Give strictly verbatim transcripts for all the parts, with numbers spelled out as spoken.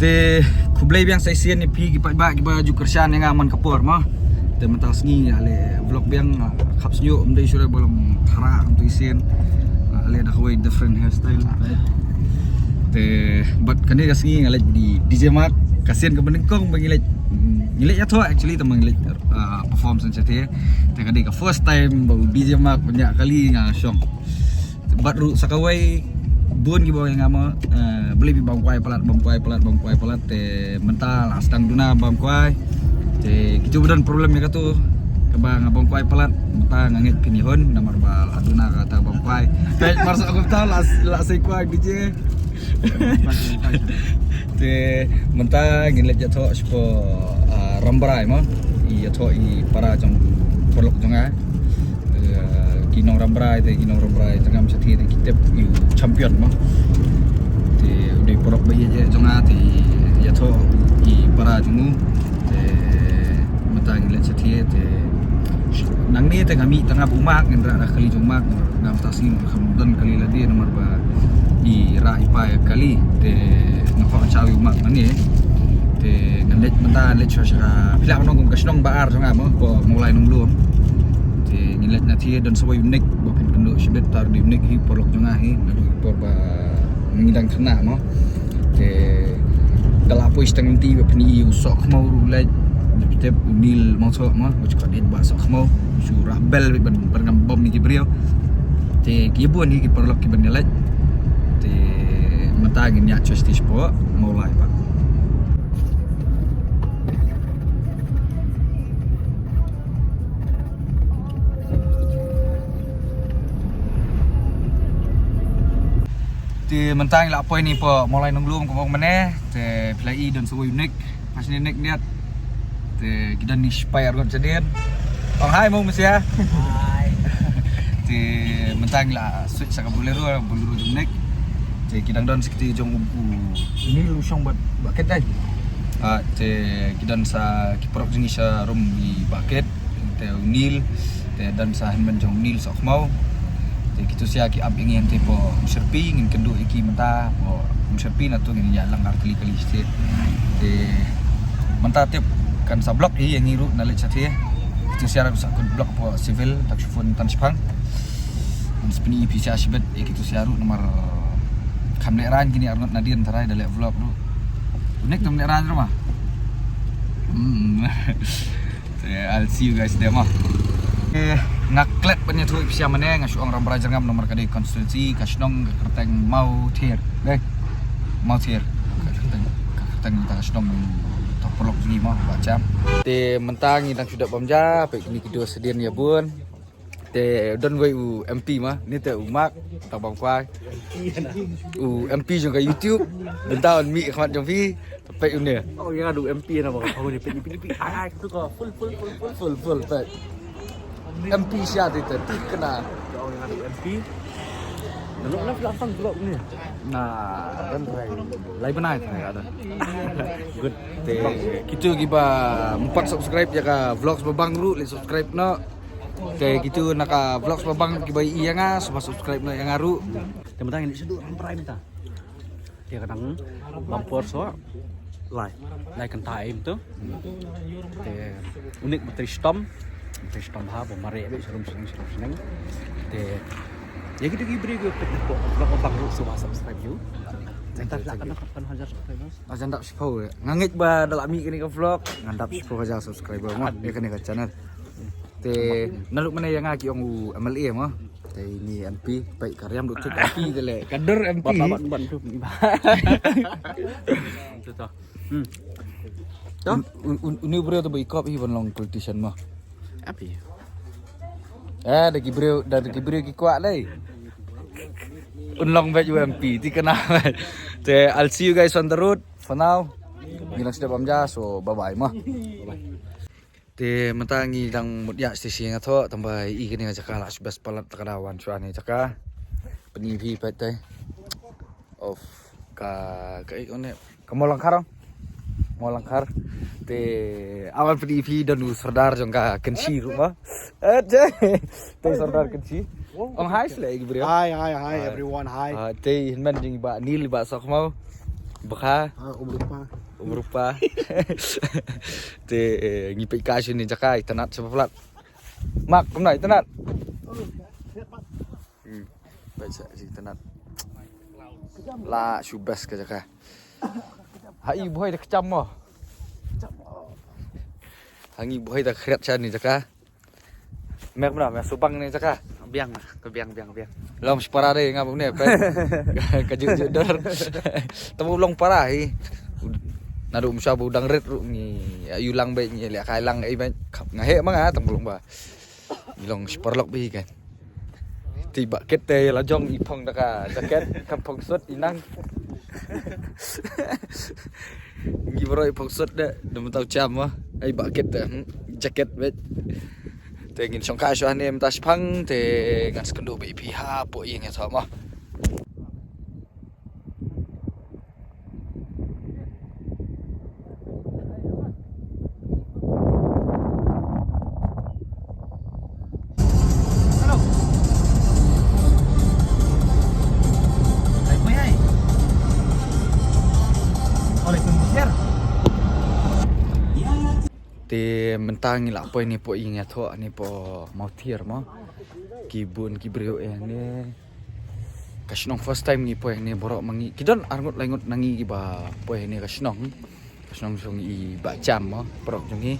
Te khublei biang sa shisien ïa phi ki paidbah kiba ju kyrshan ïa nga man ka por mo. Te mynta sngi nga leh vlog biang, ah, khap sñiuh, ym dei shuh ba long thara kumtu shisien. Nga leh da kawei different hairstyle. Te bad kane ka sngi nga leh di D J Mark, ka sien kaba nyngkong ba ngi leh, ngi leh ïathoh actually, te ma ngi leh, ah, perform shen shatei. Te ka dei ka first time ba u D J Mark ban ïa kali nga shong. Bad ruh sa kawei bun kiba ong ïa nga mo, eh, balei phi bam kwai palat, bam kwai palat, bam kwai palat, te mynta la sdang duna bam kwai. Te kitu ba don problem ïa katu, kaba nga bam kwai palat, mynta nga ngeit phin ïa hun, namar ba la duna kata bam kwai. Te mar sa kumta la, la sei kwai D J. Te mynta ngin leit ïathoh shapoh, ah, Rambrai mo. Ïathoh i para jong paralok jong nga. Eh, ki nong Rambrai te, ki nong Rambrai te ngam shatei te ki tip ïa u champion mo. Te u dei paralok ba ïeit jong nga te ïathoh i para jong u. Te mynta ngin leit shatei te nangne te nga mih tang ha u Mark, ngin rah da kali jong u Mark, ngam ta sngi kham don kali lade namar ba i rah i pa ïa kali. Te nga kwah sha u Mark nangne. Te ngan leit mynta, leit sha sha phi lah ban ong kum ka shnong ba ar jong nga mo, hapoh Mawlai Nonglum. Te ngin leit na thie, don sa wei u Nick ba phin kynduh shibit, tar dei u Nick hi paralok jong nga hi, naduh por ba ngi dang khynnah mo. Te ka la poi sha tang lynti ba phin ïohi u Sohkhmaw ruh leit, tip u Neil Mawthoh mo, ba shu ka dei ba Sohkhmaw, shu rah bel ban, ban ngam bom ïa ki briew. Te ki bun hi ki paralok kiban ïaleit. Te mynta ngin ïa choice tish po Mawlai pat. Te mynta ngi la poi ni po Mawlai Nonglum kumba ong mynne. Te phi la i don sa wei u Nick, pas ni Nick niat. Te ki don ni spy arngut jadien. Ong hai mo Musia. Hai. Te mynta ngi la switch sa ka Bolero, Bolero jong Nick. Te ki dang don sa kti jong u, u Neil u shong bad Bah Kit dei. Ah, te ki don sa ki paralok jong ngi sha rum i Bah Kit. Te u Neil, te don sa hynmen jong u Neil Sohkhmaw. Te kitu sha ki ap ïa ngi hangtei po Umshyrpi, ngin kynduh ïa ki mynta po Umshyrpi, nato ngin ïa lang ar kali kali shatei. Te mynta tip kan sa block hi ïa ngi ruh na leit shatei. Kitu sha ruh sa kut block po Civil, tak shiphew tan shipang. Ngan sa pyni ïa phi sha shibit ïa kitu sha ruh namar kam leh rang kine arngut nadien, tharai da leh vlog ruh. U Nick tam leh rang ruh ma. Hmm. Te I'll see you guys there mo. Eh, nga klet ban ïathuh ïa phi sha mynne, nga shu ong Rambrai Jyrngam namar ka dei constituency, ka shnong ka kyrteng Mawther. Dei. Mawther. Ka kyrteng, ka kyrteng ta ka shnong, ta paralok jong ngi mo, Bah Cham. Te mynta ngi dang shu dep bam ja, peit kine ki doh sdien ïa bun. Te don wei u M P ma, ni te u Mark, ta bam kwai. U M P jong ka YouTube, mynta un mih khmat jong phi. Peit une. Oh, ïa nga da u M P na ba ka phone ni, peit ni, peit ni, peit. Ai, ai, tu ka full, full, full, full, full, full, peit. M P sha ti te, ti kena. Oh, ïa nga da u M P. Na lok na platform vlog ni. Na, dan try. Lai bnai try ada. Good. Te, kitu kiba mpat subscribe ïa ka Vlogs Babang ruh, leh subscribe noh. Te, kitu na ka Vlogs Babang kiba ïa nga, sngewbha subscribe noh ïa nga ruh. Te mynta ngin ïa shu duh Rambrai mynta. Te ka dang bam por so lai, lai kynta im tu. Te u Nick ba trei shitom, trei shitom ha, ba mareh beit sharum shneng, sharum shneng. Te ïa kitu ki briew ki peit na vlog Babang ruh, sngewbha subscribe ïa u. Mynta la kan, kan hajar subscribers. Hajar dap shiphew. Nga ngeit ba da la mih kane ka vlog ngan dap shiphew hajar subscriber mo ïa kane ka channel. Te naduh mynne ïa nga ki ong u M L A mo. Te ine M P, peit ka riam duk thik M P te leh. Ka dur M P. Bat, bat, bat, bat, bat. Tu tu. Hmm. Tu? Un, un, un, une u briew tu ba i kop hi ban long politician mo. M P. Eh, da ki briew, da ki briew ki kwah dei. Un long beit u M P, ti kena beit. Te, I'll see you guys on the road. For now, ngi dang sdang bam ja, so bye bye mo. Bye bye. Te mynta ngi dang mut ïa station nga thoh, tang ba i kane ka jaka la shu best palat, ta ka da wan shuwa ne jaka. Pyni phi peit te. Of ka, ka i one ka Mawlangkhar. Mawlangkhar. Te awan pyni phi don u Sordar jong ka Kynshi ruh ma. Eh, te, te Sordar Kynshi. Ong hi seh ïa ki briew. Hi, hi, hi, everyone, hi. Ah, te hynmen jong i Bah Neil, Bah Sohkhmaw. Baka. Ah, umrupa. Umrupa. Te, eh, ngi peit ka shu ni jaka, itynnad sha palat. Mak, kumno itynnad? Hmm. Peit sha itynnad. La shu best ka jaka. Ha i buhai da kcham mo. Hangi buhai da khriat sha ni jaka. Mek mna, mek subang ni jaka. Biang, ka biang, biang, biang. Long separa deh, ngap ne, pen. Ka juk juk dor. Temu long para hi. Nadu umsa bu dang rit ru ngi. Ayu lang be ngi, lek kai lang, eh, be. Ngahe manga, temu long ba. Ngi long separlok bi kan. Ti ba ket te la jong i phong da ka jaket, kan phong sut i nang. Ngi bro i phong sut de, de mentau cham ma. Ai ba ket te, hmm, jaket bet. Te ngin shong ka shu ne menta shpang, te ngan skyndu ba i phi ha po i ngi tho ma. Te mynta ngi la poi ne po i ngi thoh ne po Mawthiar mo. Ki bun ki briew eh ne. Ka shnong first time ngi poi ne, baroh ma ngi. Ki don arngut laingut na ngi kiba poi ne ka shnong. Ka shnong jong i Bah Cham mo, paralok jong ngi.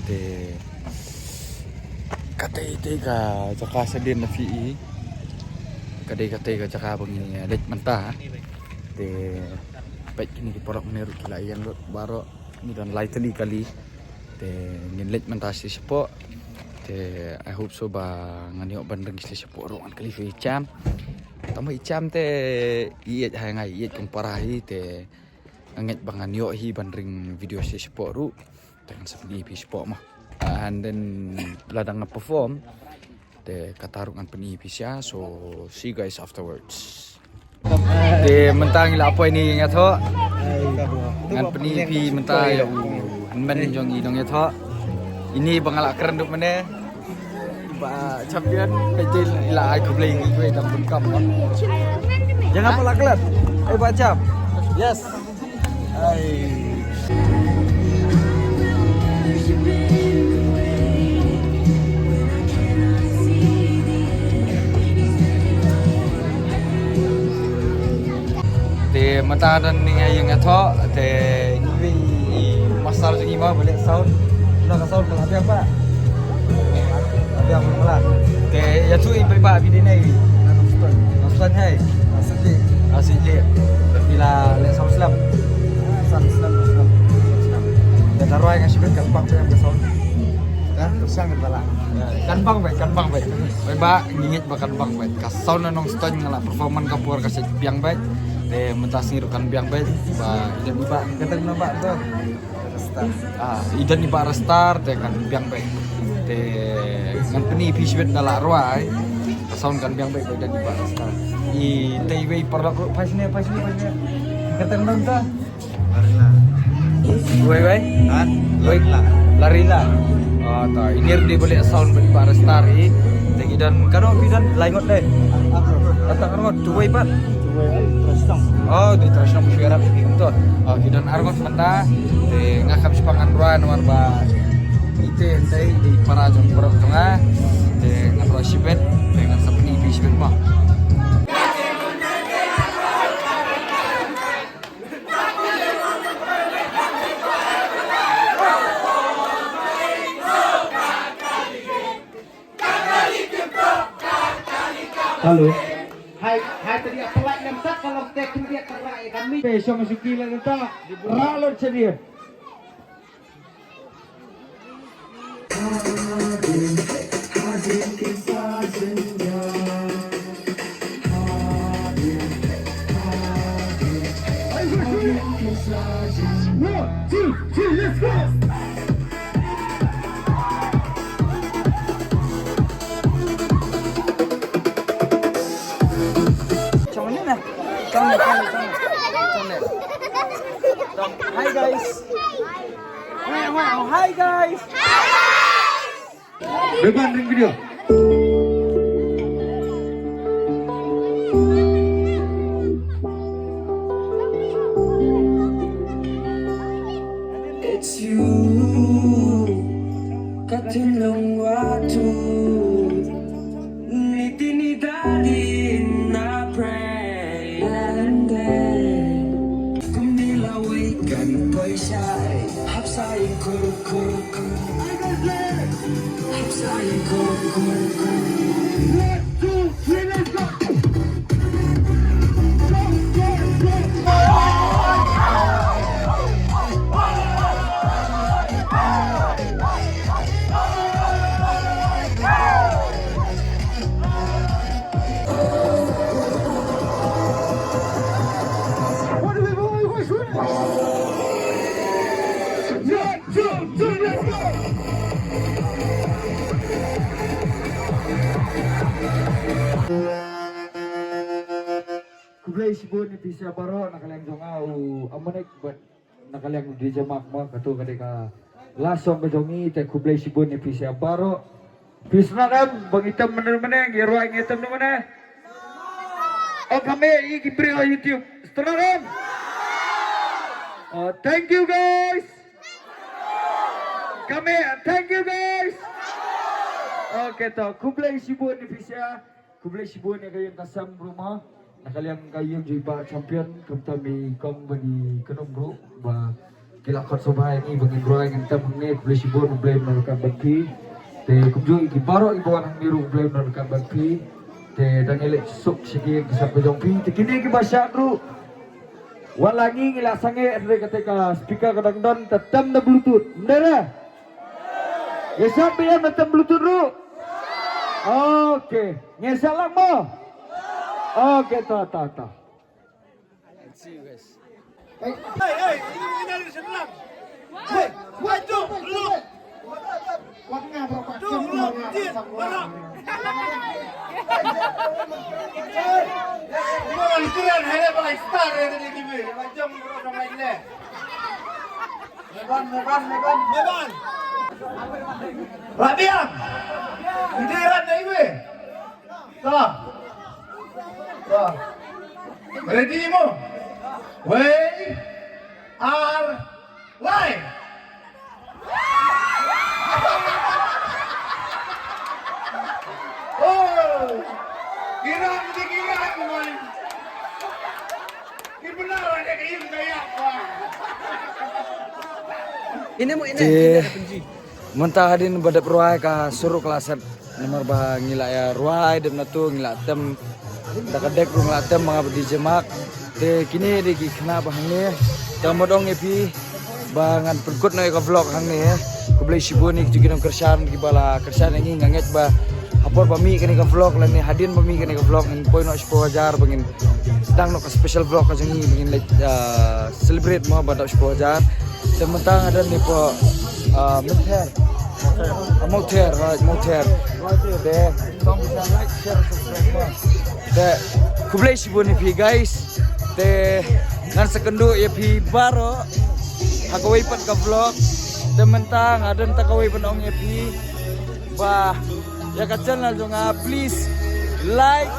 Te katei te ka jaka shadien na phi i. Katei katei ka jaka ba ngi leit mynta. Te peit kine ki paralok ne ruh ki la ïeng lut baroh. Ngi don lai tylli kali. Te ngin leit mynta shi shapoh. Te I hope so ba ngan ïoh ban ring shi shapoh ruh ngan kylli phi i Cham. Tang ba i Cham te i ïeit ha nga, i ïeit kum para hi te nga ngeit ba ngan ïoh hi ban ring video shi shapoh ruh. Te ngan sa pyni phi shapoh mo. And then lada nga perform te kata ruh ngan pyni phi sha, so see you guys afterwards. Te mynta ngi la poi ne ngi ïathoh. Ngan pyni phi mynta ïa u hynmen jong ngi nongïathoh. Ine ba nga la kren dup mynne. Bah Champion, peit i la ai khublei ngi, khublei dang pyndonkam. Jangan pula kelas. Eh, Bah Cham. Yes. Ai. Te mynta don ngi ïa nga thoh, te ngi wei i master jong ngi ma ba leh sound. Nang ka sound ka la biang ba. Ka biang ba la. Te ïathuh i ba ba video ne. Nang stone. Nang stone hai. Nang siti. Nang siti. Ila leh sound slam. Sound slam, sound slam. Te ta rwai nga shibit kan bang ka sound. Kan bang bha, kan bang bha. Bha bha ngi ngeit ba kan bang bha. Ka sound na Nongstoiñ nga la performance ka por ka shu biang bha. Te mynta sngi ruh kan biang bha. Ba i don i Bah, kata i Bah tu. Ah, i don i Bah Rastar te kan biang bha. Te ngan pyni phi shibit da la rwai. Ka sound kan biang bha ba i don i Bah Rastar. I te iwei paralok ruh, phai shane, phai shane, phai shane. Kata i Bah tu. Wei, wei? Ha? Wei. Larila. Larila. Ah, ta. Ini ruh dei ba leh sound bad Bah Rastar i. Te ki don, katno phi don, lai ngut dei. Kata arngut, tu wei pat. Oh, dei trashnong shu ïarap ïa ki kumto. Oh, ki don arngut mynta. Te nga kham shipang ngan rwai namar ba ite hynrei dei para jong paralok jong nga. Te ngan rwai shibit, te ngan sa pyni phi shibit mo. Hello. Hai, hai, tadi apa lagi yang tak kalau teknik dia kerai kami. Pe shong shuki la nta. Ra lo chedia. One, two, three, let's go! Hi guys. Hi guys. Beban ring video. Ka tynlong watu ni tini dadi na prayande. Kumni la wei kan poi shai hap sa in kur kur kur. Hap sa in kur kur kur. Let's go, let's go. Khublei shibun ïa phi sha baroh na ka liang jong nga u Amanek bad na ka liang u D J Mark mo, kato ka dei ka last song ka jong ngi, te khublei shibun ïa phi sha baroh. Phi sngewthuh em ba ngi tem mynne mynne, ngi rwai ngi tem mynne. Oh, kame ïa ki briew ha YouTube. Sngewthuh em? Oh, thank you guys. Kame, thank you guys. Okay, to khublei shibun ïa phi sha. Khublei shibun ïa ka ïing ka sem ruh mo. Na ka liang ka ïing jong i Bah Champion, khamtam i Kong bad i Khnum ruh ba ki la khot sngewbha ïa ngi ba ngin rwai ngin tem hangne. Khublei shibun, U Blei un nang ryngkat bad phi. Te kumjuh ïa ki baroh kiba wan hangne ruh, U Blei un nang ryngkat bad phi. Te dang ïaleit suk sha ki ïing ki sem ka jong phi. Te kine kiba shad ruh, wat la ngi ngi la sangeh hynrei kata ka speaker ka dang don, te tem da Bluetooth. Ym dei re? Ïa shad ba ïa na tem Bluetooth ruh. Okay. Ngi shad lang mo. Okay, ta ta ta. Hey, hey, ini, ini dari sebelah. Hey, hey, tu, lu. Tu, lu, tin, mana? Hey, hey, hey, hey, hey, hey, hey, star ya tadi, Kibi. Macam orang lain deh. Meban, Meban, Meban, Meban. Rabiang. Ini Ran deh, Kibi. Ka. Ka. Ready mo? Wei. Ar. Lai. Oh. Kira mesti kira kemai. Ini benar ada kayu kayak. Wah. Ini mau ini. Te mynta hadien ba dep rwai ka sur ruh ka la set, namar ba ngi la ïa rwai dep na tu, ngi la tem da ka deck ruh ngi la tem ma nga bad D J Mark. Te kine dei ki khynnah ba hangne. Te mut ong ïa phi ba ngan pynkut noh ïa ka vlog hangne. Khublei shibun ïa kito ki nongkyrshan kiba la kyrshan ïa ngi, nga ngeit ba ha por ba mih kane ka vlog lane hadien ba mih kane ka vlog ngin poi noh shiphew hajar ba ngin sdang noh ka special vlog ka jong ngi ba ngin leit, ah, celebrate mo ba dap shiphew hajar. Te mynta nga don ne pdeng, ah, Mawther. Ah, Mawther, right, Mawther. Te tang ba like, share, subscribe mo. Te khublei shibun ïa phi guys. Te ngan sa kynduh ïa phi baroh ha kawei pat ka vlog. Te mynta nga don tang kawei ban ong ïa phi ba ïa ka channel jong nga, please like,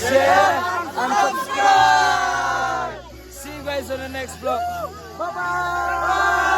share and subscribe. See you guys on the next vlog. Bye bye.